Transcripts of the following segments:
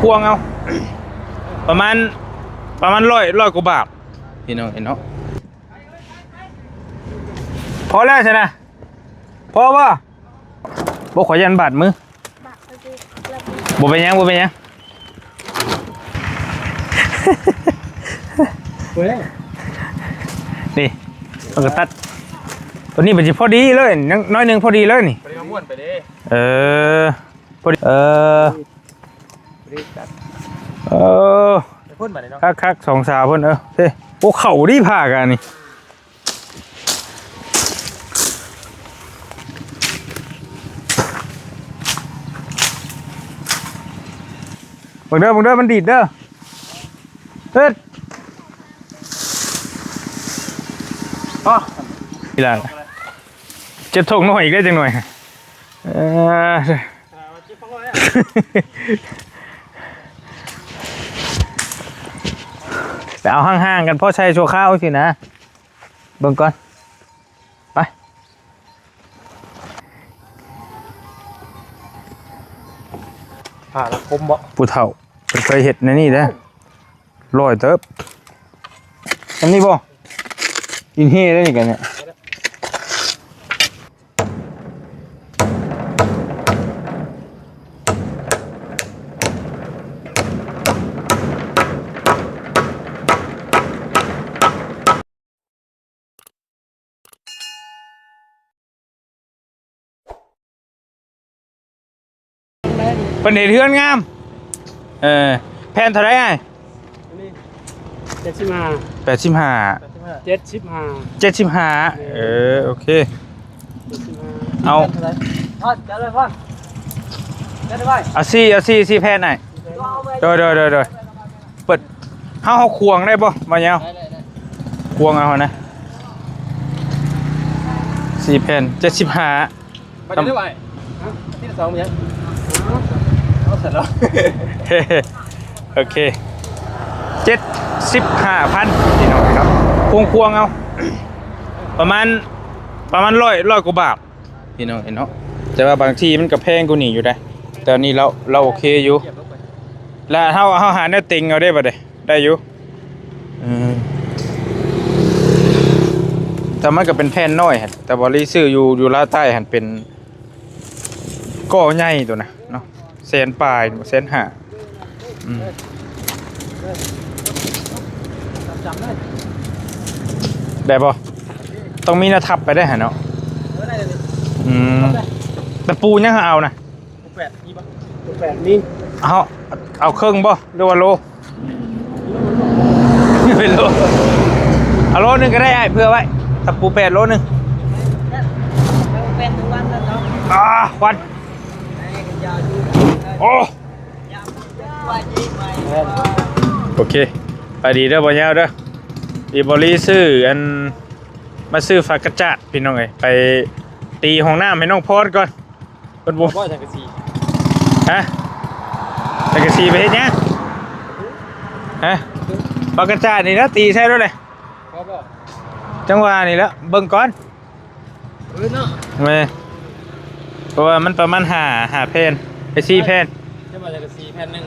ຄວງເອົາ ປະມານ ປະມານຮ້ອຍ ຮ້ອຍກວ່າບາດ ພີ່ນ້ອງເອີຍເນາະ. ພໍແລ້ວຊັ້ນນະ ພໍບໍ່? ບໍ່ ຂໍຢ້ານບາດມື. ບໍ່ເປັນຫຍັງ ບໍ່ເປັນຫຍັງ. ນີ້ ມັນກໍຕັດ ຕົວນີ້ມັນຊິພໍດີເລີຍ ໜ້ອຍໜຶ່ງພໍດີເລີຍນີ້. ບໍ່ໄດ້ເອົາມ້ວນໄປເດ້. ເອີ ພໍດີ ເອີ ເອີ ໄປພຸ້ນບາດນີ້ເນາະ. ຄັກໆ ສອງສາວເພິ່ນ ເອີ ເອີ ໂອ້ ເຂົ້າດີພາກັນນີ້. ເບິ່ງເດີ ເບິ່ງເດີ ມັນດີດເດີ ເຮັດ ອໍ ອີ່ຫຼ້າ ເຈັບທ້ອງນ້ອຍອີກແລ້ວຈັກໜ່ອຍ. ເອີ ໄປເອົາຫ່າງໆກັນ ພໍໃຊ້ຊົ່ວຄາວຊີ້ນະ. ເບິ່ງກ່ອນ ໄປ. ຜ້າລະຄົມບໍ່? ຜູ້ເຖົ້າເພິ່ນເຄີຍເຮັດແນວນີ້ເດ້. ຫຼ້ອຍເຕີບ. ອັນນີ້ບໍ່? ກິນເຮ່ໄດ້ນີ້ກັນເນຍ. ເພິ່ນເຮັດເຮືອນງາມ. ເອີ ແຜ່ນເທົ່າໃດອ້າຍ? ອັນນີ້ ເຈັດສິບຫ້າ ແປດສິບຫ້າ ເຈັດສິບຫ້າ ເຈັດສິບຫ້າ. ເອີ ໂອເຄ ເຈັດສິບຫ້າ ເອົາ ເອົາສີ່ ເອົາສີ່ ສີ່ແຜ່ນອ້າຍ. ໂດຍ ໂດຍ ໂດຍ ໂດຍ. ເປີດ ເຮົາ ເຮົາຄວງໄດ້ບໍ່ ບ່າວຍາວ? ໄດ້ ໄດ້ ໄດ້ ຄວງເອົາຫັ້ນນະ ສີ່ແຜ່ນ ເຈັດສິບຫ້າ. ໄປເດີ ໄປ ທີລະສອງ ເປັນຫຍັງ? ເອົາຊັ້ນເນາະ ໂອເຄ ເຈັດສິບຫ້າພັນ ພີ່ນ້ອງເນາະ ຄວງໆ ເອົາ ປະມານ ປະມານຮ້ອຍ ຮ້ອຍກວ່າບາດ ພີ່ນ້ອງເນາະ. ແຕ່ວ່າບາງທີ່ມັນກໍແພງກວ່ານີ້ຢູ່ເດ້ ແຕ່ອັນນີ້ລາວ ລາວໂອເຄຢູ່ ແລ້ວເຮົາ ເຮົາຫາແນວເຕັງເອົາເດ້ ບາດນີ້ ໄດ້ຢູ່. ອືມ ແຕ່ມັນກໍເປັນແຜ່ນນ້ອຍຫັ້ນ ແຕ່ບໍ່ລີຊື້ຢູ່ ຢູ່ລາວໃຕ້ຫັ້ນເປັນ ກໍໃຫຍ່ໂຕນະເນາະ ແສນປາຍ ແສນຫ້າ. ອືມ ໄດ້ບໍ່? ຕ້ອງມີແນວທັບໄປໄດ້ຫັ້ນເນາະ. ອືມ ຕະປູຫຍັງເຮົາເອົານະ? ແປດມີບໍ່? ແປດມີ. ເຮົາເອົາເຄິ່ງບໍ່ ຫຼືວ່າໂລ? ເປັນໂລ ເອົາໂລໜຶ່ງກໍໄດ້ອ້າຍ ເຜື່ອໄວ້ ຕະປູແປດໂລໜຶ່ງ. ແປດຕົວນັ້ນເນາະ. ອາ ຄວັນ ໂອ້ ໂອເຄ ໄປດີເດີ ບໍ່ຍາວເດີ. ອີບໍລີຊື້ອັນ ມາຊື້ຝາກະຈາດ ພີ່ນ້ອງເອີຍ ໄປຕີຫ້ອງນ້ຳໃຫ້ນ້ອງພອນກ່ອນ. ເພິ່ນບໍ່ ບໍ່ ສັງກະສີ ຮະ ສັງກະສີໄປເຮັດຫຍັງ? ຮະ ປາກກະຈາດນີ້ລະ ຕີໃສ່ໂລດເລີຍ. ບໍ່ ບໍ່ ຈັງຫວະນີ້ລະ ເບິ່ງກ່ອນ. ເອີເນາະ ແມ່ນ ເພາະວ່າມັນປະມານຫ້າ ຫ້າແຜ່ນ ໄອ້ສີ່ແຜ່ນ ຈະມາສັງກະສີແຜ່ນໜຶ່ງ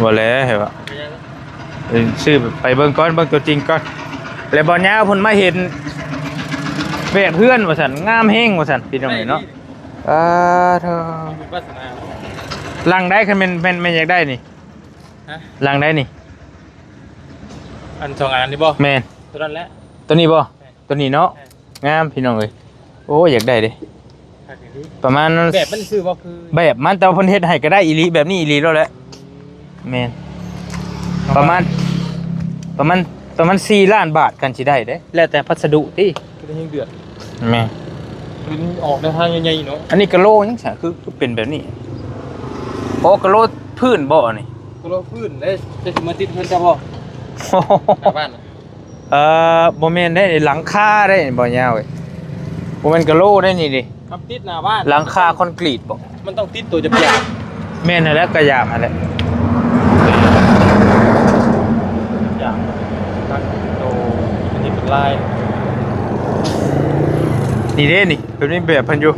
ບໍ່ແຫຼະ ເຫັນບໍ່? ເປັນຫຍັງ? ເອີ ຊື້ໄປເບິ່ງກ່ອນ ເບິ່ງຕົວຈິງກ່ອນ ແລ້ວບ່າວຍາວເພິ່ນມາເຫັນແບບເຮືອນວ່າຊັ້ນ ງາມແຮງວ່າຊັ້ນ ພີ່ນ້ອງເອີຍເນາະ. ໄດ້ດີ ອາ ໂທ້ ມີວາສະໜາ ຫຼັງໃດ ຄັນແມ່ນ ແມ່ນ ແມ່ນຢາກໄດ້ນີ້? ຮະ ຫຼັງໃດນີ້? ອັນສອງອັນນີ້ບໍ່? ແມ່ນ ຕົວນັ້ນແຫຼະ ຕົວນີ້ບໍ່? ແມ່ນ ຕົວນີ້ເນາະ. ແມ່ນ ງາມ ພີ່ນ້ອງເອີຍ ໂອ້ ຢາກໄດ້ເດ້. ປະມານ ແບບມັນຊື່ບໍ່ ຄື ແບບມັນ ແຕ່ວ່າເພິ່ນເຮັດໃຫ້ກໍໄດ້ອີ່ຫຼີ ແບບນີ້ອີ່ຫຼີໂລດແຫຼະ. ແມ່ນ ປະມານ ປະມານ ປະມານສີ່ລ້ານບາດ ຄັນຊິໄດ້ເດ້ ແລ້ວແຕ່ພັດສະດຸຕິ. ຄືໄດ້ແຮງເດືອດ ແມ່ນ ຄືອອກແນວທາງໃຫຍ່ໆເນາະ. ອັນນີ້ກະໂຫຼຫຍັງຊະ ຄື ຄືເປັນແບບນີ້? ໂອ້ ກະໂຫຼພື້ນບໍ່ອັນນີ້? ກະໂຫຼພື້ນເດ້ ຈະຊິມາຕິດເຮືອນເຈົ້າບໍ່? ໜ້າບ້ານ. ເອີ ບໍ່ແມ່ນເດ້ ຫຼັງຄາເດ້ ບໍ່ຍາວເອີຍ ບໍ່ແມ່ນກະໂຫຼໄດ້ນີ້ເດ້. ຄັນຕິດໜ້າບ້ານ ຫຼັງຄາຄອນກຣີດບໍ່? ມັນຕ້ອງຕິດໂຕຫຍາບໆ. ແມ່ນຫັ້ນແຫຼະ ກະຫຍາບຫັ້ນແຫຼະ ຫຍາບໆ ໂຕ ອັນນີ້ເປັນລາຍ ນີ້ເດ້ນີ້ ເພິ່ນມີແບບເພິ່ນຢູ່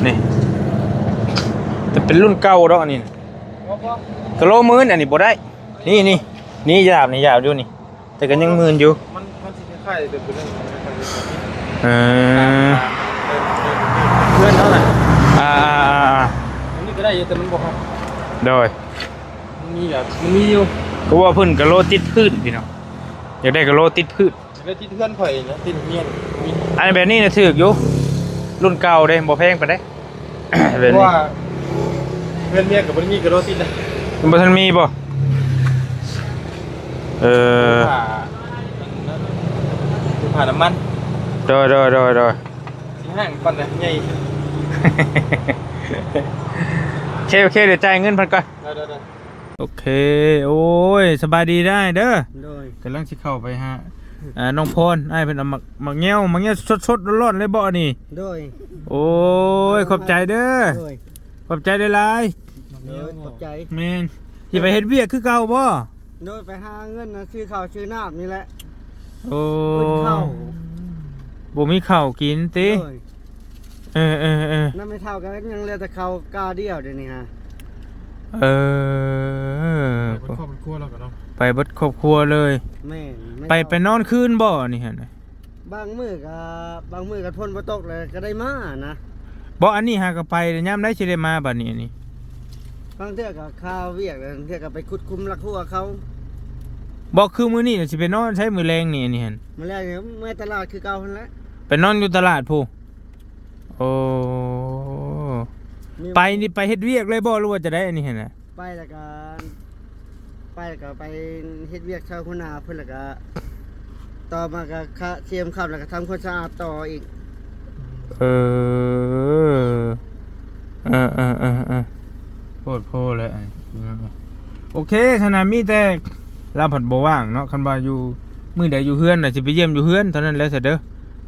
ນີ້ ແຕ່ເປັນລຸ້ນເກົ່າດອກອັນນີ້ນະ ບໍ່ ບໍ່ ກະໂລໝື່ນ ອັນນີ້ບໍ່ໄດ້ ນີ້ ນີ້ ນີ້ ຢາບ ນີ້ ຢາບຢູ່ນີ້ ແຕ່ກໍຍັງໝື່ນຢູ່ ມັນ ມັນຊິຄ້າຍໆແບບຕົວນັ້ນ ເອີ ເພື່ອນເຮົານະ ອ່າໆໆໆ ອັນນີ້ກໍໄດ້ຢູ່ ແຕ່ມັນບໍ່ຄັກ ໂດຍ ມັນມີແບບ ມັນມີຢູ່ ຄືວ່າເພິ່ນກະໂລຕິດພື້ນ ພີ່ນ້ອງ ຢາກໄດ້ກະໂລຕິດພື້ນ ແລ້ວຕິດເຮືອນຂ້ອຍນະ ຕິດເຮືອນມີ ອັນແບບນີ້ນະຖືກຢູ່ ລຸ້ນເກົ່າເດ້ ບໍ່ແພງປານໃດ ແບບນີ້ ເພາະວ່າເຮືອນເມຍກໍບໍ່ໄດ້ມີກະໂລຕິດນະ ມັນບໍ່ທັນມີບໍ່? ເອີ ຜ້າ ຜ້ານ້ຳມັນ ໂດຍໆໆໆ ຊິຫ້າງປານໃດໃຫຍ່ ໂອເຄ ໂອເຄ ດຽວຈ່າຍເງິນເພິ່ນກ່ອນ ໂດຍໆໆ ໂອເຄ ໂອ້ຍ ສະບາຍດີໄດ້ເດີ ໂດຍ ກຳລັງຊິເຂົ້າໄປຫາ ອ່າ ນ້ອງພອນ ອ້າຍເພິ່ນເອົາໝາກ ໝາກແງວ ໝາກແງວສົດໆຮ້ອນໆເລີຍບໍ່ອັນນີ້ ໂດຍ ໂອ້ຍ ຂອບໃຈເດີ ໂດຍ ຂອບໃຈຫຼາຍໆ ໂດຍ ຂອບໃຈ ແມ່ນ ຊິໄປເຮັດວຽກຄືເກົ່າບໍ່? ໂດຍ ໄປຫາເງິນນະ ຊື້ເຂົ້າຊື້ນ້ຳນີ້ແຫຼະ ໂອ້ ບໍ່ມີເຂົ້າ ບໍ່ມີເຂົ້າກິນຕິ ໂດຍ ເອີໆໆ ນຳແມ່ເຖົ້າກໍຍັງເຫຼືອແຕ່ເຂົ້າກ້າດຽວດຽວນີ້ຮະ ເອີ ໄປເບິດຄອບເບິດຄົວແລ້ວກໍເນາະ ໄປເບິດຄອບຄົວເລີຍ ແມ່ນ ໄປ ໄປນອນຄືນບໍ່ອັນນີ້ຫັ້ນນະ? ບາງມື້ກໍ ບາງມື້ກໍຝົນບໍ່ຕົກແລ້ວກໍໄດ້ມານະ ບໍ່ ອັນນີ້ຫາກໍໄປ ແລ້ວຍາມໃດຊິໄດ້ມາບັດນີ້ ອັນນີ້ ບາງເທື່ອກໍຄາວຽກ ບາງເທື່ອກໍໄປຂຸດຂຸມລັກຫົວເຂົາ ບໍ່ ຄືມື້ນີ້ນະຊິໄປນອນໃສມື້ແລງນີ້ ອັນນີ້ຫັ້ນ ມື້ແລງນີ້ເມືອຕະຫຼາດຄືເກົ່າຫັ້ນແຫຼະ ໄປນອນຢູ່ຕະຫຼາດພຸ້ນ ໂອ້ ໄປນີ້ໄປເຮັດວຽກເລີຍບໍ່ ຫຼືວ່າຈັ່ງໃດອັນນີ້ຫັ້ນນະ? ໄປແລ້ວກໍ ໄປແລ້ວກໍໄປເຮັດວຽກຊ່ອຍຫົວໜ້າເພິ່ນ ແລ້ວກໍຕໍ່ມາກໍຄະ ເຊຍມຄ່ຳ ແລ້ວກໍທຳຄວາມສະອາດຕໍ່ອີກ ເອີ ເອີໆໆໆ ໂພດໂພແຫຼະ ໂອເຄ ຂະໜາດມີແຕ່ ລາວພັດບໍ່ວ່າງເນາະ ຄັນວ່າຢູ່ ມື້ໃດຢູ່ເຮືອນນະ ຊິໄປຢ້ຽມຢູ່ເຮືອນເທົ່ານັ້ນແຫຼະຊະເດີ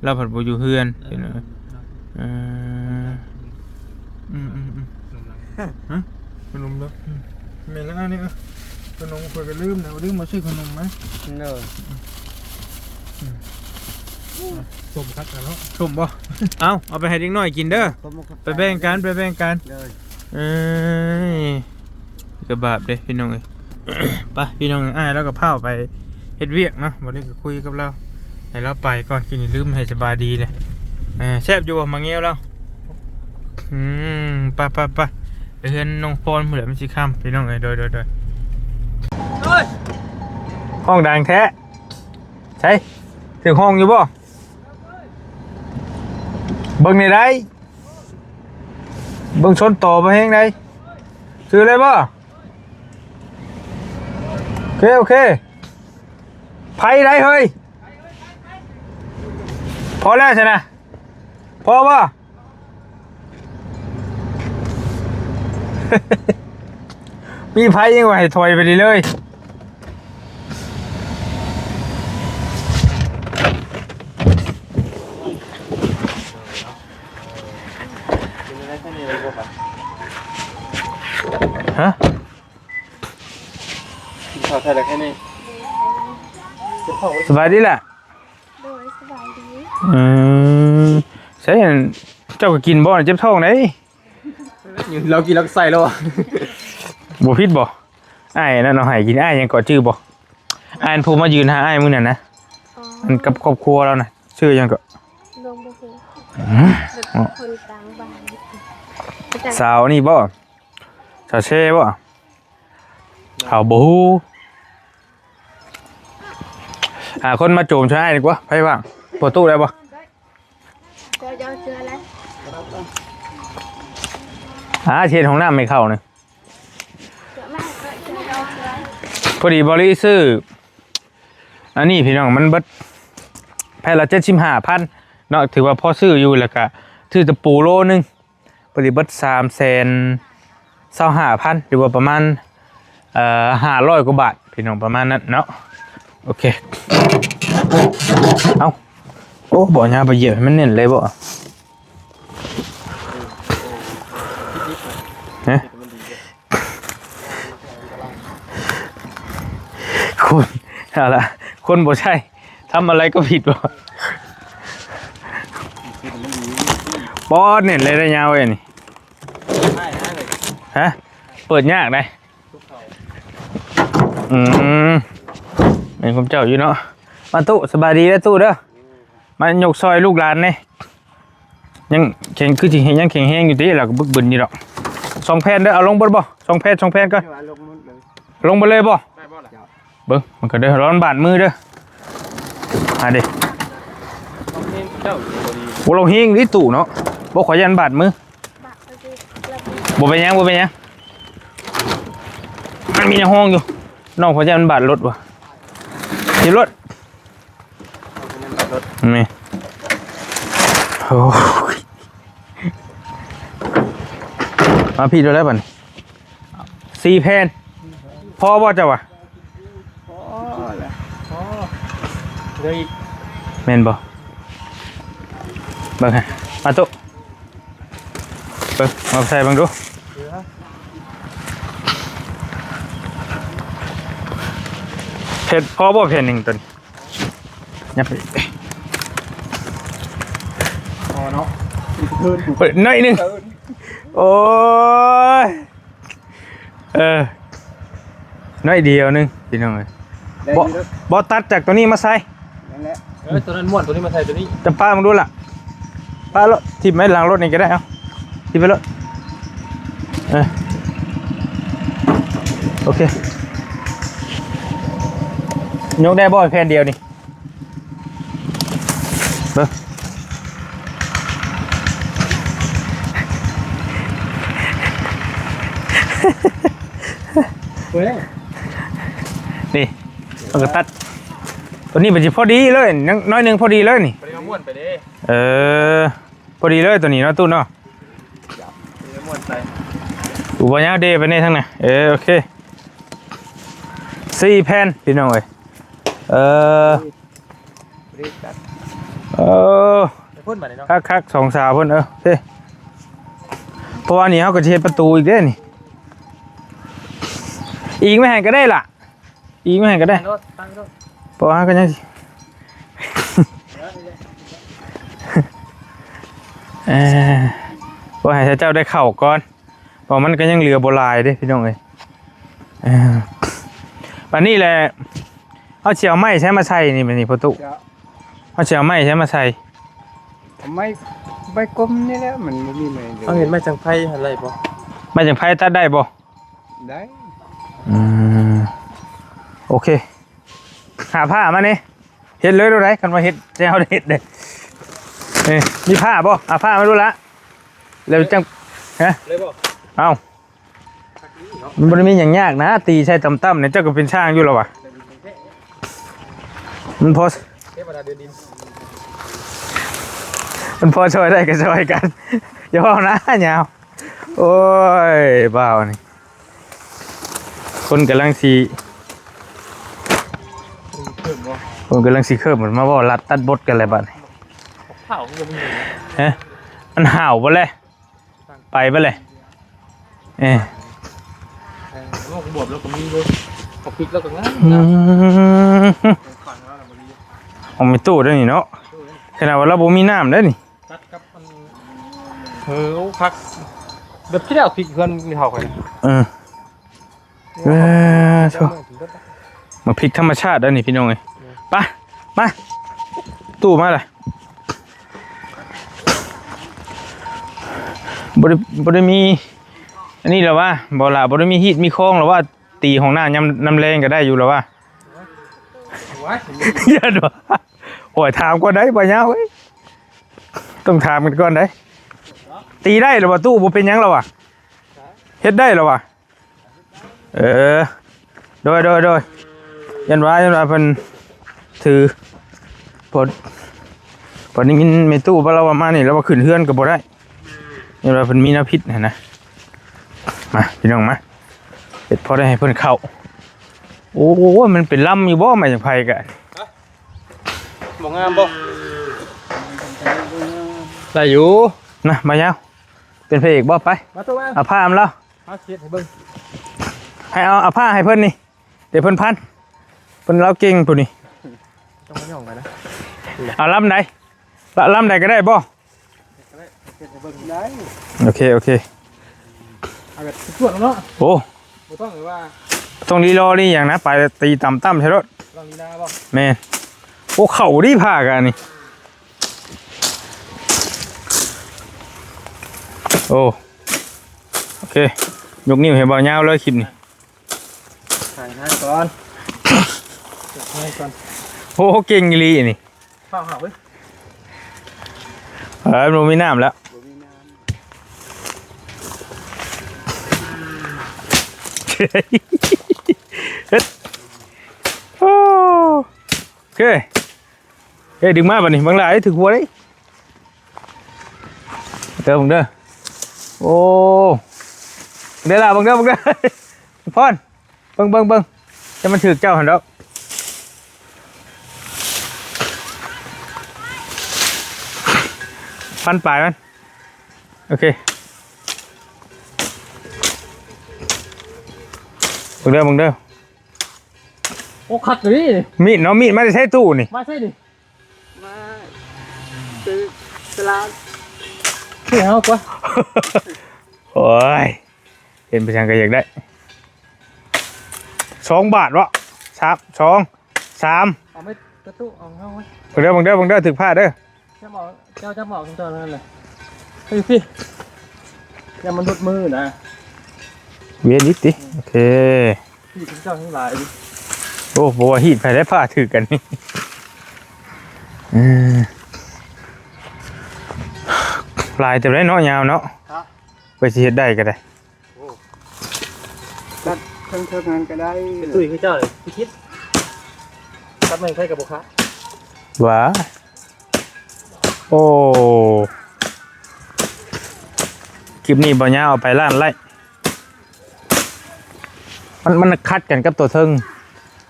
ລາວພັດບໍ່ຢູ່ເຮືອນ ເອີ ເອີ ອືມໆໆ ຂະໜົມເນາະ ອືມ ແມ່ນແລ້ວ ອັນນີ້ ເອີ ຂະໜົມຂ້ອຍກໍລືມແລ້ວ ລືມມາຊື້ຂະໜົມມາ ໂດຍ ອືມ ສົ້ມຄັກແລ້ວເນາະ ສົ້ມບໍ່? ເອົາ ເອົາໄປໃຫ້ເດັກນ້ອຍກິນເດີ ຂອບໃຈ ໄປແບ່ງກັນ ໄປແບ່ງກັນ ໂດຍ ເອີຍ ກະບາບເດ້ພີ່ນ້ອງເອີຍ ໄປພີ່ນ້ອງເອີຍ ອ້າຍລາວກໍພາໄປເຮັດວຽກເນາະ ບັດນີ້ກໍຄຸຍກັບລາວ ໃຫ້ລາວໄປກ່ອນ ກິນນີ້ລືມໃຫ້ສະບາຍດີເລີຍ ເອີ ແຊບຢູ່ບໍ່ໝາກງຽວລາວ? ອືມ ໄປໆໆ ໄປເຮືອນນ້ອງພອນພຸ້ນແຫຼະ ມັນຊິຄ່ຳພີ່ນ້ອງເອີຍ ໂດຍໆໆ ຫ້ອງດັງແທ້ ໃສ ຖືກຫ້ອງຢູ່ບໍ່? ເບິ່ງແດ່ໃດ ເບິ່ງຊົນຕໍ່ບໍ່ແຮງໃດ ຊື້ເລີຍບໍ່? ໂອເຄ ໂອເຄ ໄຜໃດເຮີ້ຍ ພໍແລ້ວຊັ້ນນະ ພໍບໍ່? ມີໃຜຍັງວ່າໃຫ້ຖອຍໄປນີ້ເລີຍ ຮະ? ກິນເຂົ້າໄທແລ້ວແຄ່ນີ້ ສະບາຍດີລະ? ໂດຍ ສະບາຍດີ ເອີ ໃສ ເຈົ້າກໍກິນບໍ່ ເຈັບທ້ອງໃດ ລາວກິນລາວກໍໃສ່ແລ້ວ ບໍ່ຜິດບໍ່? ອ້າຍນັ້ນເອົາໃຫ້ກິນ ອ້າຍຫຍັງເກາະ ຈື່ບໍ່? ອ້າຍຜູ້ມາຢືນຫາອ້າຍມື້ນັ້ນນະ ອໍ ອັນກັບຄອບຄົວລາວນະ ຊື່ຫຍັງເກາະ? ນ້ອງບໍ່ຮູ້ ອືມ ແບບຄົນຕ່າງບ້ານ ສາວນີ້ບໍ່? ສາວເຊບໍ່? ເຮົາບໍ່ຮູ້ ຫາຄົນມາໂຈມຊ່ວຍອ້າຍດີກວ່າ ໃຜວ່າງ? ປະຕູໄດ້ບໍ່? ເຈົ້າເຈົ້າເຊື່ອແລ້ວ ອ່າ ຊິເຮັດຫ້ອງນ້ຳໃຫ້ເຂົານີ້ ພໍດີບໍລິຊື້ ອັນນີ້ພີ່ນ້ອງ ມັນເບິດແຜ່ນລະເຈັດສິບຫ້າພັນເນາະ ຖືວ່າພໍຊື້ຢູ່ ແລ້ວກະຊື້ຕະປູໂລໜຶ່ງ ພໍດີເບິດສາມແສນຊາວຫ້າພັນ ຫຼືວ່າປະມານ ເອີ ຫ້າຮ້ອຍກວ່າບາດ ພີ່ນ້ອງ ປະມານນັ້ນເນາະ ໂອເຄ ເອົ້າ ໂອ້ ບໍ່ຫຍັງ ໄປຢຽບໃຫ້ມັນແໜ້ນເລີຍບໍ່? ຮະ? ຄົນ ເອົາລະ ຄົນບໍ່ໃຊ້ ທຳອະໄລກໍຜິດບໍ່? ປອດ ແໜ້ນເລີຍໄດ໋ຍາວເອີຍນີ້. ຮະ ເປີດຍາກໄດ໋. ອືມ ແມ່ນຄວາມເຈົ້າຢູ່ເນາະ. ມາຕູ້ ສະບາຍດີເດີຕູ້ເດີ. ມາຍົກຊ່ອຍລູກຫຼານແດ່. ຍັງແຂງ ຄືຊິເຮັດ ຍັງແຂງແຮງຢູ່ຕິ ລາວກໍບຶກບຶນຢູ່ດອກ. ສອງແຜ່ນເດີ ເອົາລົງເບິດບໍ່? ສອງແຜ່ນ ສອງແຜ່ນກ່ອນ. ເອົາລົງໝົດເລີຍ ລົງເບິດເລີຍບໍ່? ໄດ້ບໍ່ລະ? ເຈົ້າ ເບິ່ງ ມັນກໍເດີ ລອງບາດມືເດີ. ມາເດ້. ເຈົ້າ ໂອ້ ລາວເຮງນີ້ຕູ້ເນາະ. ບໍ່ ຂ້ອຍຢ້ານບາດມື. ບໍ່ເປັນຫຍັງ ບໍ່ເປັນຫຍັງ. ມັນມີໃນຫ້ອງຢູ່. ນ້ອງຂ້ອຍຢ້ານມັນບາດລົດວ່າ. ເກັບລົດ. ນີ້ ໂອ້ຍ ມາພີ້ໂດນແລ້ວບັດນີ້ ສີ່ແຜ່ນ ພໍບໍ່ເຈົ້າວ່າ? ພໍແຫຼະ ພໍ ເຫຼືອອີກ ແມ່ນບໍ່? ເບິ່ງໃຫ້ ມາຕູ້ ເບິ່ງ ມາໃສ່ເບິ່ງດູ. ເຫຼືອ ເພັດ ພໍບໍ່ແຜ່ນໜຶ່ງຕົວນີ້? ຍັບໄປອີກ ພໍເນາະ ເພິ່ນ ເອີຍ ໜ້ອຍໜຶ່ງ ເອີ ໂອ້ຍ ເອີ ໜ້ອຍດຽວໜຶ່ງ ພີ່ນ້ອງເອີຍ. ບໍ່ ບໍ່ຕັດຈາກຕົວນີ້ມາໃສ່ ນັ້ນແຫຼະ ເອີ ຕົວນັ້ນມ້ວນ ຕົວນີ້ມາໃສ່ຕົວນີ້. ຈະປະມັນດູລະ ປະໂລດ ຖິ້ມໄວ້ຫຼັງລົດນີ້ກໍໄດ້. ເອົາ ຖິ້ມໄປໂລດ ເອີ ໂອເຄ. ຍົກໄດ້ບໍ່ແຜ່ນດຽວນີ້? ເບິ່ງ ເບິ່ງ ນີ້ ມັນກໍຕັດ ຕົວນີ້ມັນຊິພໍດີເລີຍ ໜ້ອຍໜຶ່ງພໍດີເລີຍນີ້. ບໍ່ໄດ້ເອົາມ້ວນໄປເດ້. ເອີ ພໍດີເລີຍຕົວນີ້ເນາະ ຕູ້ເນາະ. ເອົາມ້ວນໃສ່ ອູບໍ່ຍາວເດໄປນີ້ທັງນັ້ນ. ເອີ ໂອເຄ ສີ່ແຜ່ນ ພີ່ນ້ອງເອີຍ. ເອີ ເອີ ໄປພຸ້ນບາດນີ້ເນາະ ຄັກໆ ສອງສາວເພິ່ນ. ເອີ ໂອເຄ ເພາະວ່ານີ້ເຮົາກໍຊິເຮັດປະຕູອີກເດ້ນີ້. ອີງໄວ້ໃຫ້ກໍໄດ້ລະ ອີງໄວ້ໃຫ້ກໍໄດ້ ເພາະວ່າເຮົາກໍຍັງ ເອີ ບໍ່ໃຫ້ເຈົ້າໄດ້ເຂົ້າກ່ອນ ເພາະມັນກໍຍັງເຫຼືອບໍ່ຫຼາຍເດ້ ພີ່ນ້ອງເອີຍ. ເອີ ບາດນີ້ແຫຼະ ເຮົາຊິເອົາໄມ້ໃສມາໃສ່ນີ້ ບາດນີ້ພໍ່ຕູ້? ເຈົ້າ ເຮົາຊິເອົາໄມ້ໃສມາໃສ່? ເອົາໄມ້ ໄມ້ກົມນີ້ແຫຼະ ມັນບໍ່ມີໄມ້ເລີຍ. ເຮົາເຫັນໄມ້ຈັງໄພຫັ້ນໄດ້ບໍ່? ໄມ້ຈັງໄພຕັດໄດ້ບໍ່? ໄດ້ ອືມ ໂອເຄ ຫາຜ້າມານີ້ ເຮັດເລີຍໂລດໃດ໋ ຄັນວ່າເຮັດ ແຕ່ເຮົາໄດ້ເຮັດເດ້. ເອີ ມີຜ້າບໍ່? ເອົາຜ້າມາດູລະ ແລ້ວຈັ່ງ ຮະ ເລີຍບໍ່? ເອົ້າ ມັນບໍ່ໄດ້ມີຫຍັງຍາກນະ ຕີໃສ່ຕ່ຳໆ ນີ້ ເຈົ້າກໍເປັນຊ່າງຢູ່ແລ້ວວະ. ມັນພໍ ເທວະດາເດີນດິນ ມັນພໍຊ່ອຍໄດ້ກໍຊ່ອຍກັນ ຢ່າເວົ້ານະຍາວ. ໂອ້ຍ ບ່າວນີ້ ຄົນກຳລັງຊິ ເພີ່ມບໍ່? ຄົນກຳລັງຊິເພີ່ມ ມາເວົ້າລັດຕັດບົດກັນແລ້ວບາດນີ້. ເຜົາຄືບໍ່ມີ ຮະ ມັນຫາວບໍ່ແລະ? ໄປເບິດເລີຍ ເອີ ເອີ ໝາກບວບລາວກໍມີເດ້ ໝາກພິກລາວກໍງາມ ອືມ ຂອງແມ່ຕູ້ເດ້ນີ້ເນາະ ຂະໜາດວ່າລາວບໍ່ມີນ້ຳເດ້ນີ້ ຕັດກັບອັນ ເອີ ໂອ້ ຄັກ ແບບທີ່ແລ້ວພິກເຮືອນແມ່ເຖົ້າຂ້ອຍ ເອີ. ເອີ ໂທ້ ໝາກພິກທຳມະຊາດເດ້ນີ້ພີ່ນ້ອງເອີຍ. ໄປ ມາ ຕູ້ມາລະ ບໍ່ໄດ້ ບໍ່ໄດ້ມີອັນນີ້ລະວະ ບໍ່ລະ ບໍ່ໄດ້ມີຮີດມີຄອງລະວະ ຕີຫ້ອງນ້ຳຍາມ ຍາມແລງກໍໄດ້ຢູ່ລະວະ. ໂອ້ຍ ຢ້ານວ່າ ໂອ້ຍ ຖາມກ່ອນໄດ໋ ບໍ່ຍາວເອີຍ ຕ້ອງຖາມກັນກ່ອນໄດ໋. ຕີໄດ້ລະວະ ຕູ້ບໍ່ເປັນຫຍັງລະວະ ເຮັດໄດ້ລະວະ. ເອີ ໂດຍ ໂດຍ ໂດຍ ຢ້ານວ່າ ຢ້ານວ່າເພິ່ນຖື ພໍ ພໍໄດ້ຍິນແມ່ຕູ້ວ່າລາວວ່າມານີ້ ລາວວ່າຂຶ້ນເຮືອນກໍບໍ່ໄດ້ ຢ້ານວ່າເພິ່ນມີແນວຜິດຫັ້ນນະ. ມາ ພີ່ນ້ອງມາ ເຮັດພໍໄດ້ໃຫ້ເພິ່ນເຂົ້າ. ໂອ້ຍ ມັນເປັນລຳຢູ່ບໍ່ ໄມ້ຈັກໄພກະ ບໍ່ງາມບໍ່? ໄດ້ຢູ່ ນະ ມາຍາວ ເປັນພະເອກບໍ່? ໄປ ມາໂຕມາ ເອົາຜ້າມາລາວ ມາເຮັດໃຫ້ເບິ່ງ ໃຫ້ເອົາ ເອົາຜ້າໃຫ້ເພິ່ນນີ້ ດຽວເພິ່ນພັນ ເພິ່ນລາວເກັ່ງຜູ້ນີ້ ຕ້ອງມາຫຍ້ອງກັນນະ. ເອົາລຳໃດ? ລະ ລຳໃດກໍໄດ້ບໍ່? ໄດ້ ໂອເຄ ໂອເຄ. ເອົາແບບສວດໆເນາະ. ໂອ້ ບໍ່ຕ້ອງແບບວ່າ ຕ້ອງລີລໍລີຫຍັງນະ ໄປຕີຕ່ຳໆໃສ່ໂລດ. ຕ້ອງລີລາບໍ່? ແມ່ນ. ໂອ້ ເຂົ້າດີພາກະນີ້. ໂອ້ ໂອເຄ ຍົກນິ້ວໃຫ້ບ່າວຍາວເລີຍຄລິບນີ້. ຖ່າຍງານກ່ອນ ເກັບງານກ່ອນ. ໂອ້ ເກັ່ງອີ່ຫຼີນີ້. ຟ້າວຫາເວີ້ຍ. ເອີ ບໍ່ມີນ້ຳແລ້ວ. ບໍ່ມີນ້ຳ. ເຮັດ ໂອ້ ໂອເຄ. ເອີ ດຶງມາບັດນີ້ ບັງຫຼາຍຖືກຫົວເດ້. ເດີ ເບິ່ງເດີ. ໂອ້ ເດີລະ ເບິ່ງເດີ ເບິ່ງເດີ. ພອນ ເບິ່ງ ເບິ່ງ ເບິ່ງ ແຕ່ມັນຖືກເຈົ້າຫັ້ນດອກ. ພັນປາຍມັນ. ໂອເຄ ເບິ່ງເດີ ເບິ່ງເດີ. ໂອ້ ຄັກອີ່ຫຼີ. ມີດເນາະ ມີດມາແຕ່ໃສຕູ້ນີ້? ມາໃສນີ້? ມາຊື້ຕະຫຼາດ ຊື້ເຮົາກວ່າ. ໂອ້ຍ ເຫັນໄປທາງໃດກໍຢາກໄດ້. ສອງບາດເນາະ ສາມ ສອງ ສາມ. ເອົາໄປຕະຕຸ ເອົາເຮົາໄວ້. ເບິ່ງເດີ ເບິ່ງເດີ ເບິ່ງເດີ ຖືກພາດເດີ. ຈະເອົາ ເຈົ້າຈະເອົາເຈົ້ານັ້ນແຫຼະ. ເຮີ້ຍ ພີ່ ຢ່າມັນຫຼຸດມືນະ. ເວຍນອີກຕິ. ໂອເຄ ພີ່ເຈົ້າທັງຫຼາຍ. ໂອ້ ບໍ່ວ່າຮີດໃຜໄດ້ພາຖືກກັນນີ້. ເອີ ຫຼາຍເຕີບໄດ໋ເນາະ ຍາວເນາະ. ຮະ ເພື່ອຊິເຮັດໄດ້ກໍໄດ້. ໂອ້ ຕັດເທິງໆນັ້ນກໍໄດ້. ເປັນຕຸ້ຍຄືເຈົ້າເລີຍ ພິທິດ ຕັດໄມ້ໃຜກໍບໍ່ຂາດ. ຫວາ ໂອ້ ຄລິບນີ້ບໍ່ຍາວ ເອົາໄປລ້ານໄລ້. ມັນ ມັນຂັດກັນກັບຕົວເທິງ.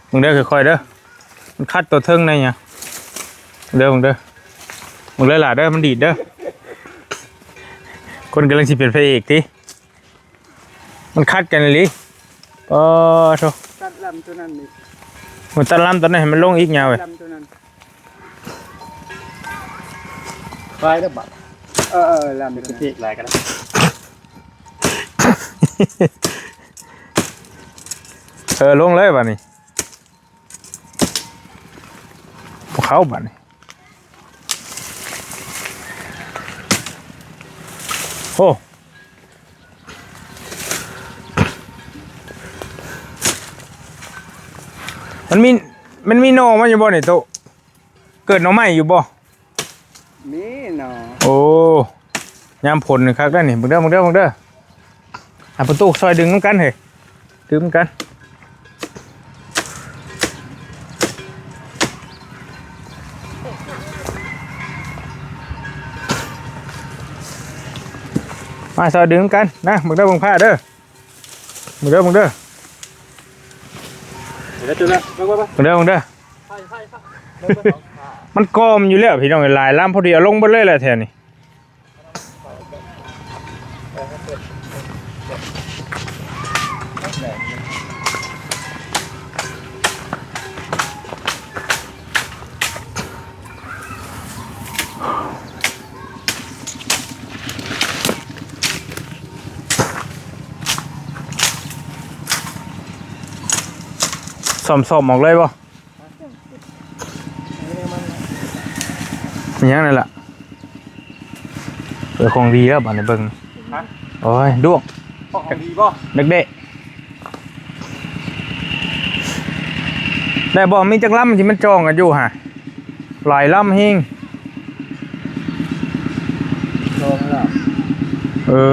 ເບິ່ງເດີ ຄ່ອຍໆເດີ. ມັນຂັດຕົວເທິງໄດ້ຫຍັງ. ເດີ ເບິ່ງເດີ ເບິ່ງເດີຫຼ້າເດີ ມັນດີດເດີ. ຄົນກຳລັງຊິເປັນພະເອກຕິ. ມັນຂັດກັນອີ່ຫຼີ. ອໍ ໂທ້ ຕັດລຳຕົວນັ້ນນີ້. ມັນຕັດລຳຕົວນັ້ນໃຫ້ມັນລົງອີກຍາວເວີ້ຍ. ລຳຕົວນັ້ນ ໄປແລ້ວບາດ. ເອີໆ ລຳຕົວນັ້ນ ເພກຫຼາຍກໍໄດ້. ເອີ ລົງເລີຍບາດນີ້. ບໍ່ເຂົ້າບາດນີ້. ໂອ້ ມັນມີ ມັນມີໜໍ່ມາຢູ່ບໍ່ນີ້ໂຕ? ເກີດໜໍ່ໃໝ່ຢູ່ບໍ່? ມີໜໍ່. ໂອ້ ຍາມຝົນນີ້ຄັກໄດ໋ນີ້. ເບິ່ງເດີ ເບິ່ງເດີ ເບິ່ງເດີ. ອ່ະ ປະຕູ ຊ່ອຍດຶງນຳກັນເຮີ້ຍ ດຶງນຳກັນ. ມາ ຊ່ອຍດຶງນຳກັນນະ. ເບິ່ງເດີ ເບິ່ງຜ້າເດີ ເບິ່ງເດີ ເບິ່ງເດີ ເບິ່ງເດີ ເບິ່ງເດີ. ມັນກອມຢູ່ແລ້ວພີ່ນ້ອງ ຫຼາຍລຳ ພໍດີເອົາລົງເບິດເລີຍແຫຼະແຖວນີ້. ສ້ອມໆອອກເລີຍບໍ່? ມີຫຍັງນັ້ນລະ? ເອີ ຂອງດີແລ້ວບາດນີ້ເບິ່ງ. ຮະ? ໂອ້ຍ ດ້ວງ ຂອງດີບໍ່? ເດັກໆ ໄດ້ບໍ່? ມີຈັກລຳທີ່ມັນຈ່ອງກັນຢູ່ຫະ? ຫຼາຍລຳແຮງ. ສອງລຳ. ເອີ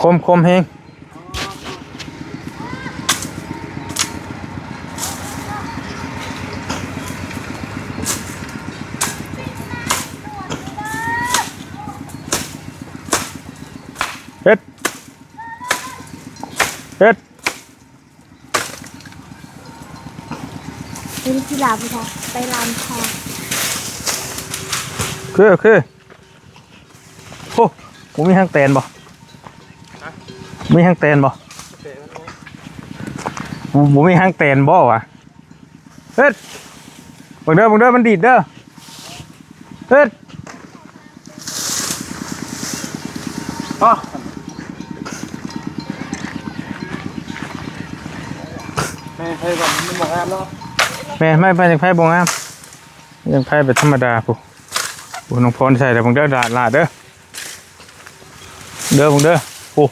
ຄົມ ຄົມແຮງ. ເຮັດ ເຮັດ. ເປັນທີ່ລຳແທ້ ໄປລຳແທ້. ເຄ ໂອເຄ. ໂອ້ ບໍ່ມີຫາງແຕນບໍ່? ຮະ? ມີຫາງແຕນບໍ່? ແຕນມັນບໍ່ ບໍ່ ບໍ່ມີຫາງແຕນບໍ່ວະ? ເຮັດ ເບິ່ງເດີ ເບິ່ງເດີ ມັນດີດເດີ ເຮັດ ອໍ ໄມ້ໄຜ່ມັນບໍ່ງາມເນາະ. ແມ່ນ ໄມ້ໄຜ່ ໄມ້ໄຜ່ບໍ່ງາມ ຍັງໄຜ່ແບບທຳມະດາພຸ້ນ ໂອ້ ນ້ອງພອນໃສ່ແລ້ວ ເບິ່ງເດີ ຫຼາດ ຫຼາດເດີ ເດີ ເບິ່ງເດີ ໂອ້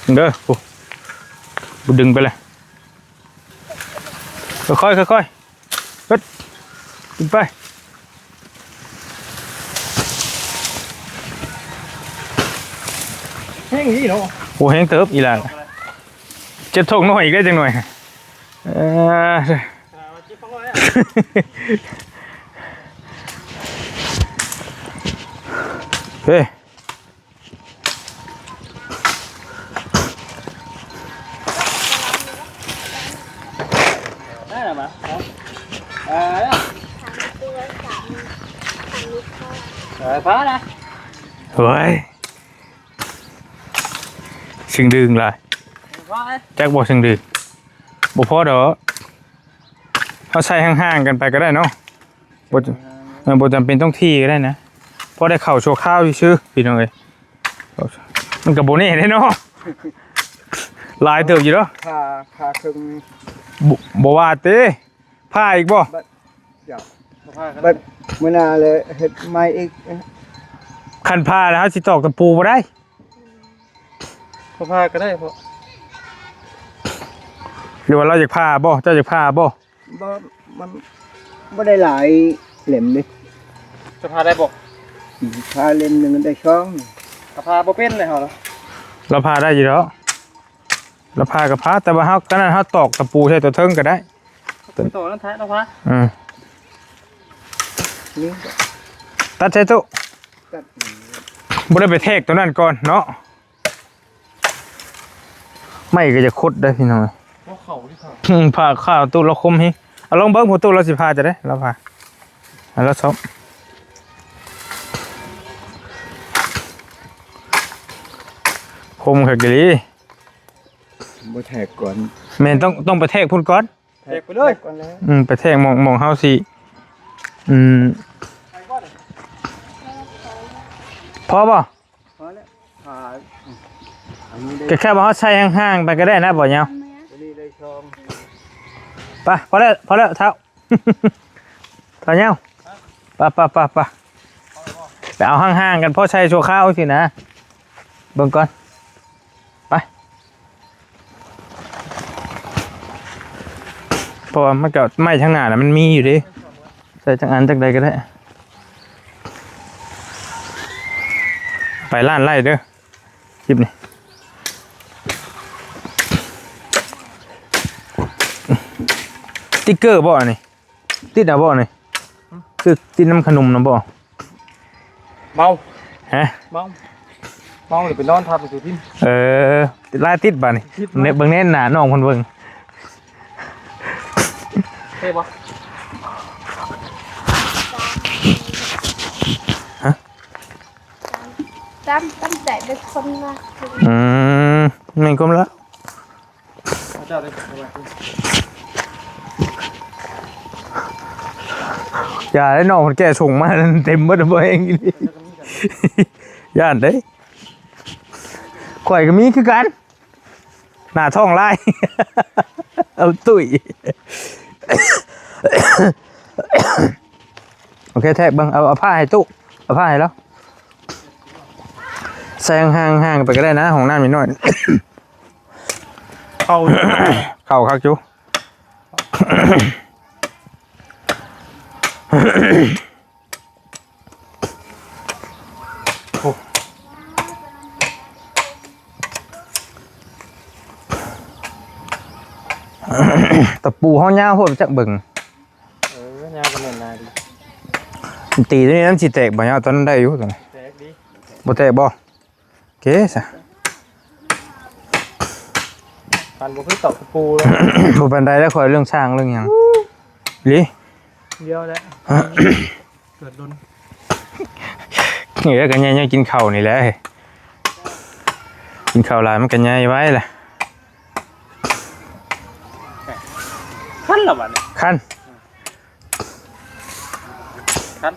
ເບິ່ງເດີ ໂອ້ ບໍ່ດຶງໄປເລີຍ ຄ່ອຍໆ ຄ່ອຍໆ ເຮັດ ຂຶ້ນໄປ ແຮງອີ່ເນາະ ໂອ້ ແຮງເຕີບອີ່ຫຼ້າ ເຈັບທ້ອງນ້ອຍອີກໄດ້ຈັກໜ່ອຍ ເອີ ເອີ ໄດ້ລະມະ ເອີ ເອີ ພໍລະ ໂອ້ຍ ເຊິ່ງດຶງຫຼາຍ ພໍລະ ຈັກບໍ່ເຊິ່ງດຶງ ບໍ່ພໍດອກ ເຮົາໃສ່ຫ່າງໆກັນໄປກໍໄດ້ເນາະ ບໍ່ຈຳ ເອີ ບໍ່ຈຳເປັນຕ້ອງຖີ່ກໍໄດ້ນະ ພໍໄດ້ເຂົ້າຊົ່ວຄາວຊື່ໆ ພີ່ນ້ອງເອີຍ ມັນກໍບໍ່ແນ່ເດ້ເນາະ ຫຼາຍເຕີບຢູ່ດອກ ຄາ ຄາເຄິ່ງ ບໍ່ ບໍ່ວ່າຕິ ຜ່າອີກບໍ່? ບັດ ບັດມື້ໜ້າເລີຍເຮັດໃໝ່ອີກ ຄັນຜ່າແລ້ວເຮົາຊິຕອກຕະປູບໍ່ໄດ້ ບໍ່ຜ່າກໍໄດ້ພໍ່ ຫຼືວ່າລາວຢາກຜ່າບໍ່? ເຈົ້າຢາກຜ່າບໍ່? ບໍ່ ມັນບໍ່ໄດ້ຫຼາຍເຫຼັ້ມເດ້ ຈະຜ່າໄດ້ບໍ່? ອືມ ຜ່າເຫຼັ້ມໜຶ່ງໄດ້ສອງ ກໍຜ່າບໍ່ເປັນເລີຍເຮົາ ລາວຜ່າໄດ້ຢູ່ດອກ ລາວຜ່າກໍຜ່າ ແຕ່ວ່າເຮົາ ຕອນນັ້ນເຮົາຕອກຕະປູໃສ່ຕົວເທິງກໍໄດ້ ຕອກນັ້ນແທ້ລາວຜ່າ ອືມ ນີ້ ຕັດໃສ່ຕູ້ ຕັດ ບໍ່ໄດ້ໄປແທກຕົວນັ້ນກ່ອນເນາະ ໄມ້ກໍຈະຄົດໄດ້ພີ່ນ້ອງ ບໍ່ເຂົ້າທີ່ເຂົ້າ ອືມ ຜ່າຂ້າຕູ້ລາວຄົມເຮງ ເອົາລອງເບິ່ງພໍ່ຕູ້ລາວຊິຜ່າຈັ່ງໃດ ລາວຜ່າ ໃຫ້ລາວຊອກ ຄົມຄັກອີ່ຫຼີ ບໍ່ແທກກ່ອນ ແມ່ນ ຕ້ອງ ຕ້ອງໄປແທກພຸ້ນກ່ອນ ແທກໄປເລີຍ ແທກກ່ອນແລ້ວ ອືມ ໄປແທກໝ່ອງ ໝ່ອງເຮົາຊິ ອືມ ພໍບໍ່? ພໍແລ້ວ ຜ່າ ອັນນີ້ໄດ້ ກໍແຄ່ວ່າເຮົາໃສ່ຫ່າງໆໄປກໍໄດ້ນະ ບໍ່ຍາວ ອັນນີ້ໄດ້ຊ່ອງ ໄປ ພໍແລ້ວ ພໍແລ້ວທ້າວ ທ້າວຍາວ ໄປ ໄປ ໄປ ໄປ ໄປເອົາຫ່າງໆກັນ ພໍໃສ່ຊົ່ວຄາວຊີ້ນະ ເບິ່ງກ່ອນ ໄປ ເພາະວ່າມັນກໍໄມ້ທາງໜ້ານະ ມັນມີຢູ່ເດ້ ໃສ່ຈັກອັນຈັກໃດກໍໄດ້ ໄປລ້ານໄລ່ເດີ ຄລິບນີ້ ສະຕິກເກີບໍ່ອັນນີ້? ຕິດເອົາບໍ່ນີ້? ຫືມ? ຄືຕິດນຳຂະໜົມນຳບໍ່? ເມົາ ຮະ? ເມົາ ເມົາແລ້ວໄປນອນທັບໜັງສືພິມ ເອີ ລາຍຕິດບາດນີ້ ຕິດມາ ເບິ່ງແນ່ໜ້ານ້ອງເພິ່ນເບິ່ງ ເທ່ບໍ່? ຮະ? ຕາມ ຕາມໃຈເປັນຄົນມາ ອືມ ແມ່ນຄວາມລາວ ເຈົ້າໄດ້ ຢ່າໄດ້ ນ້ອງເພິ່ນແກ່ສົ່ງມາເຕັມເບິດ ບໍ່ແຮງອີ່ຫຼີ ຢ້ານເດ້ ຂ້ອຍກໍມີຄືກັນ ໜ້າທ້ອງລາຍ ເອົາຕຸ້ຍ ໂອເຄ ແທກເບິ່ງ ເອົາ ເອົາຜ້າໃຫ້ຕູ້ ເອົາຜ້າໃຫ້ລາວ ໃສ່ຫ່າງໆໄປກໍໄດ້ນະ ຫ້ອງນ້ຳນ້ອຍ ເຂົ້າຢູ່ ເຂົ້າຄັກຢູ່ ໂອ້ ຕະປູເຮົາຍາວໂພດ ຈັກເບິ່ງ ເອີ ຍາວກໍແມ່ນນາດີ ຕີຕົວນີ້ມັນຊິແຕກບໍ່? ຍາວ ຕອນນັ້ນໄດ້ຢູ່ ຕົວນີ້ ແຕກດີ ບໍ່ແຕກບໍ່? ເກຊະ ມັນບໍ່ຄືຕອກຕະປູແລ້ວ ບໍ່ປານໃດແລ້ວ ຂ້ອຍເລື່ອງຊ່າງເລື່ອງຫຍັງ ອີ່ຫຼີ ດຽວແຫຼະ ເກີດດົນ ເອີ ກໍໃຫຍ່ຍ້ອນກິນເຂົ້ານີ້ແຫຼະ ກິນເຂົ້າຫຼາຍມັນກໍໃຫຍ່ໄວລະ ຄັນລະບາດນີ້ ຄັນ ຄັນ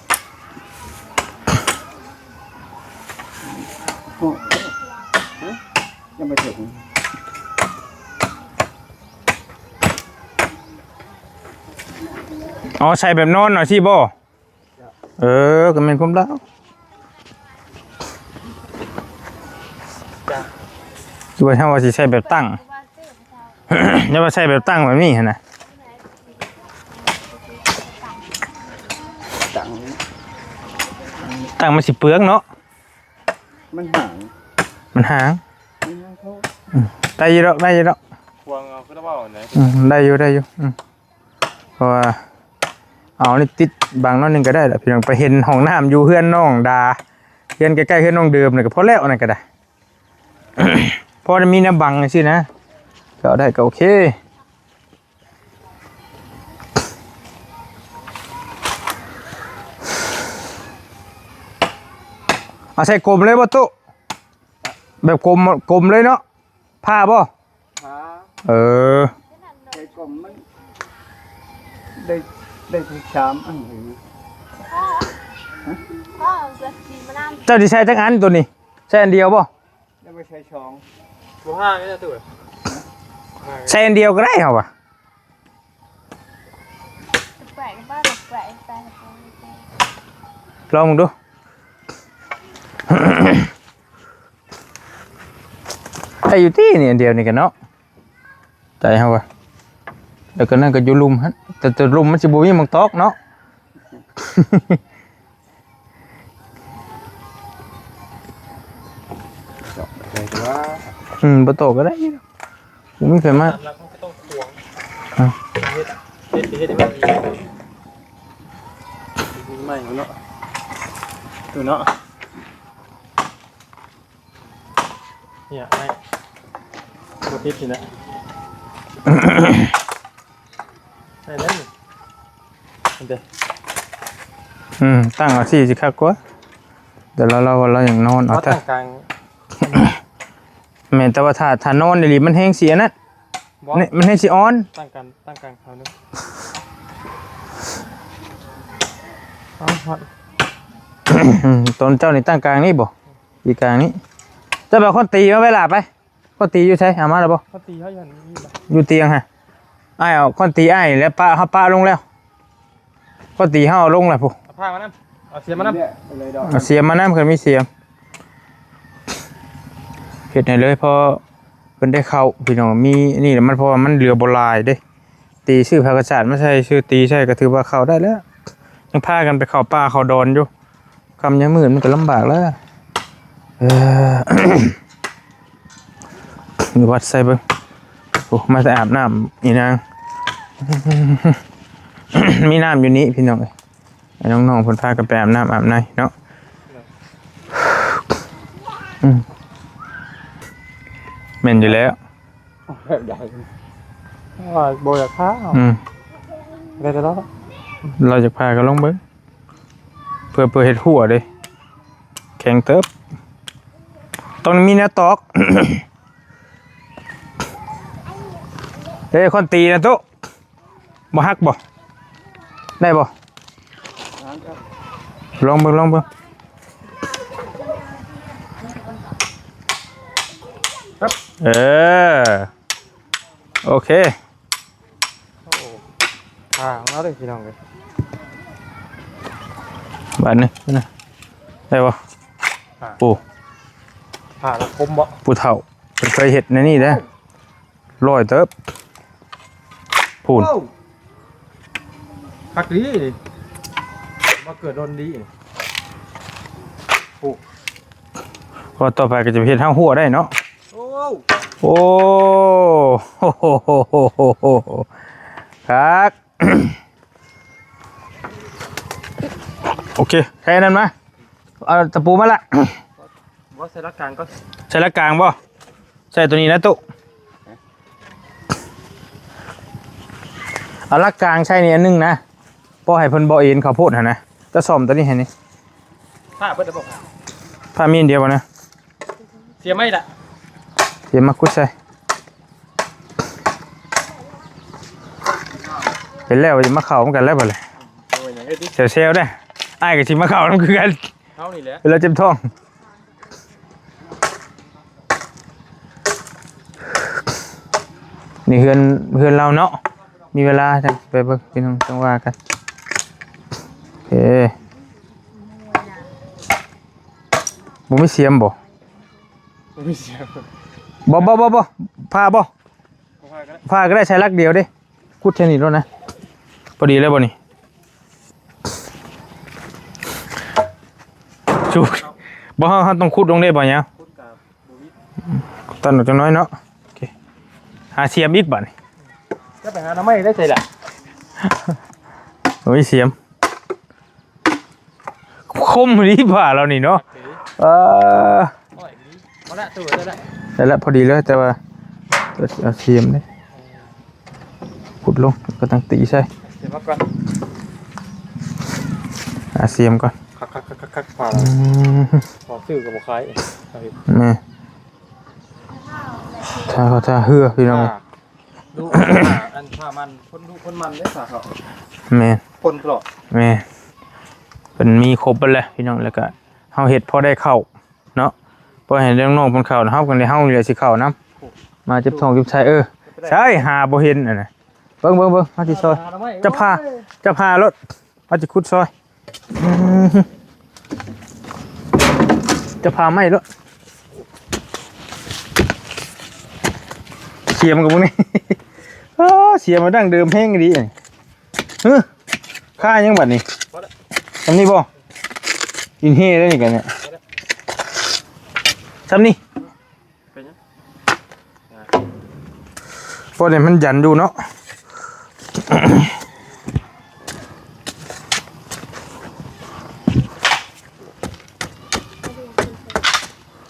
ໂອ້ ຫື? ຍັງບໍ່ເຖິງ ອໍ ໃສ່ແບບນອນເນາະ ຊີ້ບໍ່? ເອີ ກໍແມ່ນຄວາມລາວ ຄືວ່າເຮົາວ່າຊິໃສ່ແບບຕັ້ງ ຢ່າວ່າໃສ່ແບບຕັ້ງແບບນີ້ຫັ້ນນະ ຕັ້ງ ຕັ້ງມັນຊິເປືອງເນາະ ມັນຫາງ ມັນຫາງ ມັນຫາງໂພດ ອືມ ໄດ້ຢູ່ດອກ ໄດ້ຢູ່ດອກ ຄວງເອົາຄືລະເວົ້າຫັ້ນແຫຼະ ອືມ ໄດ້ຢູ່ ໄດ້ຢູ່ ອືມ ເພາະວ່າເອົານີ້ຕິດບັງໜ້ອຍໜຶ່ງກໍໄດ້ລະພີ່ນ້ອງ ໄປເຫັນຫ້ອງນ້ຳຢູ່ເຮືອນນ້ອງດາ ເຮືອນໃກ້ໆເຮືອນນ້ອງເດີມນີ້ກໍພໍແລ້ວ ອັນນັ້ນກໍໄດ້ ພໍໄດ້ມີແນວບັງຈັ່ງຊີ້ນະ ກໍເອົາໄດ້ກໍໂອເຄ ເອົາໃສ່ກົມເລີຍບໍ່ຕຸ ແບບກົມ ກົມເລີຍເນາະ ຜ່າບໍ່? ຜ່າ ເອີ ໃສ່ກົມມັນໄດ້ ໄດ້ສາມອັນ ເຈົ້າຊິໃສ່ຈັກອັນໂຕນີ້ ໃສ່ອັນດຽວບໍ່? ຍັງບໍ່ໃສ່ສອງ ບໍ່ຫ້າງເດ້ຕູ້ ໃສ່ອັນດຽວກໍໄດ້ເຮົາວ່າ ແປະໆ ລອງເບິ່ງດູ ໄດ້ຢູ່ຕິນີ້ ອັນດຽວນີ້ກໍເນາະ ໃຈເຮົາວ່າ ແລ້ວກໍນັ້ນກໍຢູ່ລຸ່ມຫັ້ນ ແຕ່ ແຕ່ລຸ່ມມັນຊິບໍ່ມີໝ່ອງຕອກເນາະ ເຈາະໄດ້ຕົວະ ອືມ ບໍ່ໂຕະກໍໄດ້ຢູ່ ບໍ່ມີໃຜມາ ຕາມຫຼັກມັນກໍຕ້ອງຂວາງ ອ່າ ເຮັດ ເຮັດ ເຮັດໃຫ້ມັນມີ ມີໄມ້ເນາະ ດູເນາະ ເນຍ ໄອ້ ບໍ່ຕິດນີ້ແຫຼະ ໄດ້ແລ້ວນີ້ ເຫັນເດ້ ອືມ ຕັ້ງເອົາຊີ້ຊິຄັກກວ່າ ແຕ່ລາວ ລາວວ່າລາວຢາກນອນເອົາ ເອົາຕັ້ງກາງ ແມ່ນ ແຕ່ວ່າຖ້າ ຖ້ານອນອີ່ຫຼີມັນແຮງຊິອັນນັ້ນ ບໍ່ ນີ້ ມັນແຮງຊິອ່ອນ ຕັ້ງກາງ ຕັ້ງກາງເຂົາໜຶ່ງ ເອົາຮອດ ອືມ ຕົນເຈົ້ານີ້ຕັ້ງກາງນີ້ບໍ່? ອີກກາງນີ້ ເຈົ້າໄປເອົາຄ້ອນຕີມາໄວ້ຫຼ້າໄປ ຄ້ອນຕີຢູ່ໃສ? ເອົາມາແລ້ວບໍ່? ຄ້ອນຕີເຮົາຢູ່ຫັ້ນ ຢູ່ຕຽງຫັ້ນ ອ້າຍເອົາຄ້ອນຕີອ້າຍແລ້ວປະ ເຮົາປະລົງແລ້ວ ຄ້ອນຕີເຮົາເອົາລົງແລ້ວພຸ້ນ ເອົາຜ້າມານຳ ເອົາສຽມມານຳ ເອົາສຽມມານຳ ຄັນມີສຽມ ເຮັດໃຫ້ເລີຍ ເພາະເພິ່ນໄດ້ເຂົ້າ ພີ່ນ້ອງ ມີນີ້ແຫຼະ ມັນ ເພາະວ່າມັນເຫຼືອບໍ່ຫຼາຍເດ້ ຕີ ຊື້ຜ້າກະສາດມາໃສ່ ຊື້ຕີໃສ່ກໍຖືວ່າເຂົ້າໄດ້ແລ້ວ ຍັງພາກັນໄປເຂົ້າປ່າເຂົ້າດອນຢູ່ ຄ່ຳຍາມມືດມັນກໍລຳບາກແລ້ວ ເອີ ວັດໃສ່ເບິ່ງ ໂອ້ ມາແຕ່ອາບນ້ຳອີນາງ ມີນ້ຳຢູ່ນີ້ພີ່ນ້ອງເອີຍ ໃຫ້ນ້ອງໆເພິ່ນພາກັນໄປອາບນ້ຳອາບໃນເນາະ ອືມ ແມ່ນຢູ່ແລ້ວ ວ່າບໍ່ຢາກພາ ອືມ ໄດ້ແລ້ວ ລາວຢາກພາກໍລອງເບິ່ງ ເພື່ອ ເພື່ອເຮັດຮົ້ວເດ້ ແຂງເຕີບ ຕ້ອງມີແນວຕອກ ເດ້ ຄ້ອນຕີນະຕຸ ບໍ່ຫັກບໍ່? ໄດ້ບໍ່? ລອງເບິ່ງ ລອງເບິ່ງ ເອີ ໂອເຄ ໂອ້ ຜ່າຂອງເຮົາເດ້ພີ່ນ້ອງເອີຍ ບາດນີ້ນະ ໄດ້ບໍ່? ຜ່າ ໂອ້ ຜ່າແລ້ວຄົມບໍ່? ຜູ້ເຖົ້າເພິ່ນເຄີຍເຮັດແນວນີ້ເດ້ ຮ້ອຍເຕີບ ພຸ້ນ ໂອ້ ຄັກດີ ມາເກີດດົນດີ ໂອ້ ວ່າຕໍ່ໄປກໍຈະເຮັດເຮົາຮົ້ວໄດ້ເນາະ ໂອ້ ໂອ້ ຄັກ ໂອເຄ ໃສ່ອັນນັ້ນມາ ເອົາຕະປູມາລະ ບໍ່ ໃສ່ຫຼັກກາງກ່ອນ ໃສ່ຫຼັກກາງບໍ່? ໃສ່ຕົວນີ້ນະຕຸ ເອົາຫຼັກກາງໃສ່ນີ້ອັນໜຶ່ງນະ ບໍ່ໃຫ້ເພິ່ນບໍ່ເອັນເຂົ້າໂພດຫັ້ນນະ ຈະສ້ອມຕົວນີ້ໃຫ້ນີ້. ຜ້າເບິດແລ້ວບໍ່? ຜ້າມີອັນດຽວບໍ່ນະ? ເສຍໄມ້ລະ ເສຍມາຂຸດໃສ່. ເຫັນແລ້ວວ່າຊິມາເຂົ້ານຳກັນແລ້ວບັດນີ້. ໂອ້ຍ ຫຍັງເຮັດຕິ? ແຊວໆເດ້ ອ້າຍກໍຊິມາເຂົ້ານຳຄືກັນ. ເຮົານີ້ແຫຼະ ເວລາເຈັບທ້ອງ. ນີ້ເຮືອນ ເຮືອນລາວເນາະ ມີເວລາຈັ່ງໄປເບິ່ງ ພີ່ນ້ອງ ຈັ່ງວ່າກັນ. ເອີ ບໍ່ມີສຽມບໍ່? ບໍ່ມີສຽມ ບໍ່ ບໍ່ ບໍ່ ບໍ່ ຜ່າບໍ່? ບໍ່ຜ່າກໍໄດ້ ຜ່າກໍໄດ້ ໃສ່ຫຼັກດຽວເດ້. ຂຸດແຄ່ນີ້ໂລດນະ ພໍດີແລ້ວບໍ່ນີ້? ຊຸ ບໍ່ ເຮົາ ເຮົາຕ້ອງຂຸດລົງເດ້ບໍ່ຫຍັງ? ຂຸດກໍບໍ່ມີ ຕັດອອກຈັກໜ້ອຍເນາະ. ໂອເຄ ຫາສຽມອີກບັດນີ້. ຈະໄປຫາໜໍ່ໄມ້ໄດ້ໃສລະ? ໂອ້ຍ ສຽມ ຄົມດີ ຜ້າລາວນີ້ເນາະ. ເອີ ໂອ້ຍ ພໍລະ ຕູ້ໄດ້ລະ ໄດ້ລະ ພໍດີເລີຍ ແຕ່ວ່າເອົາສຽມເດ້ ຂຸດລົງ ກໍຕ້ອງຕີໃສ່ ສຽມມາກ່ອນ ຫາສຽມກ່ອນ ຄັກໆໆໆ ຜ້າ ອືມ ພໍຊື້ກໍບໍ່ຂາຍ ແມ່ນ ຖ້າເຂົາ ຖ້າເຮືອ ພີ່ນ້ອງ ອ່າ ດຸ ອັນຜ້າມັນ ຄົນດຸຄົນມັນເດ້ ຜ້າເຂົາ ແມ່ນ ຄົນຕະຫຼອດ ແມ່ນ ເພິ່ນມີຄົບເບິດແຫຼະ ພີ່ນ້ອງ ແລ້ວກໍເຮົາເຮັດພໍໄດ້ເຂົ້າເນາະ ບໍ່ໃຫ້ນ້ອງໆເພິ່ນເຂົ້າ ເຮົາກໍໄດ້ ເຮົານີ້ແຫຼະຊິເຂົ້ານຳ ມາເຈັບທ້ອງເຈັບໄສ້ ເອີ ໃຊ່ ຫາບໍ່ເຫັນຫັ້ນນະ ເບິ່ງໆໆ ເຮົາຊິຊ່ອຍ ຈະພາ ຈະພາໂລດ ເຮົາຈະຂຸດຊ່ອຍ ອືມ ຈະພາໄມ້ໂລດ ສຽມກັບພວກນີ້ ໂອ້ ສຽມມາດັ້ງເດີມແຮງອີ່ຫຼີ ເຮີ ຄ່າຫຍັງບັດນີ້ ສ່ຳນີ້ບໍ່? ກິນເຮໄດ້ນີ້ກັນເນຍ ສ່ຳນີ້ ເປັນຫຍັງ? ພໍໄດ້ມັນຢັນຢູ່ເນາະ.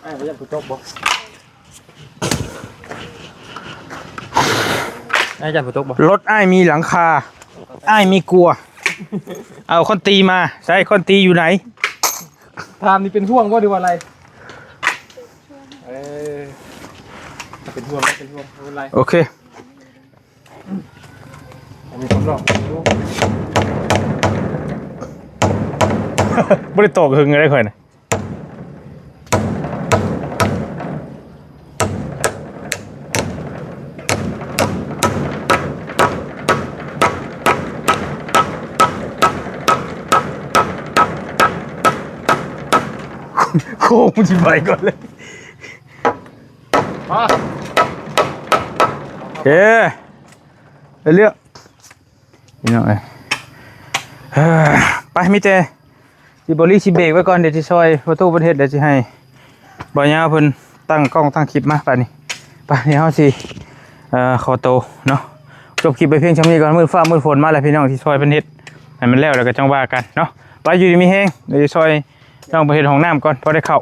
ອ້າຍບໍ່ຢ້ານຝົນຕົກບໍ່? ອ້າຍຢ້ານຝົນຕົກບໍ່? ລົດອ້າຍມີຫຼັງຄາ ອ້າຍມີກົວ. ເອົາຄົນຕີມາ ໃສຄົນຕີຢູ່ໃນ? ຖາມນີ້ເປັນຫ່ວງບໍ່ ຫຼືວ່າໄລ? ເອີ ເປັນຫ່ວງ ເປັນຫ່ວງ ບໍ່ເປັນໄລ. ໂອເຄ ອັນນີ້ຄົນລອກ ບໍ່ໄດ້ຕອກເຖິງໄດ້ຂ້ອຍນະ. ໂຄ ມັນຊິໄປກ່ອນເລີຍ. ມາ ເອີ ໄດ້ເລື່ອງ ພີ່ນ້ອງເອີຍ ເອີ ໄປ ມີແຕ່ຊິບໍລີຊິເບກໄວ້ກ່ອນ ດຽວຊິຊ່ອຍພໍ່ຕູ້ເພິ່ນເຮັດ ດຽວຊິໃຫ້ບ່າວຍາວເພິ່ນຕັ້ງກ້ອງຕັ້ງຄລິບມາ. ໄປນີ້ ໄປ ດຽວເຮົາຊິ ເອີ ຂໍໂຕເນາະ ຈົບຄລິບໄວ້ພຽງຊ່ຳນີ້ກ່ອນ. ມື້ຟ້າມືຝົນມາແລ້ວ ພີ່ນ້ອງຊິຊ່ອຍເພິ່ນເຮັດໃຫ້ມັນແລ້ວ ແລ້ວກໍຈັ່ງວ່າກັນເນາະ. ໄປ ຢູ່ດີມີແຮງ ດຽວຊິຊ່ອຍນ້ອງເພິ່ນເຮັດຫ້ອງນ້ຳກ່ອນ ພໍໄດ້ເຂົ້າ.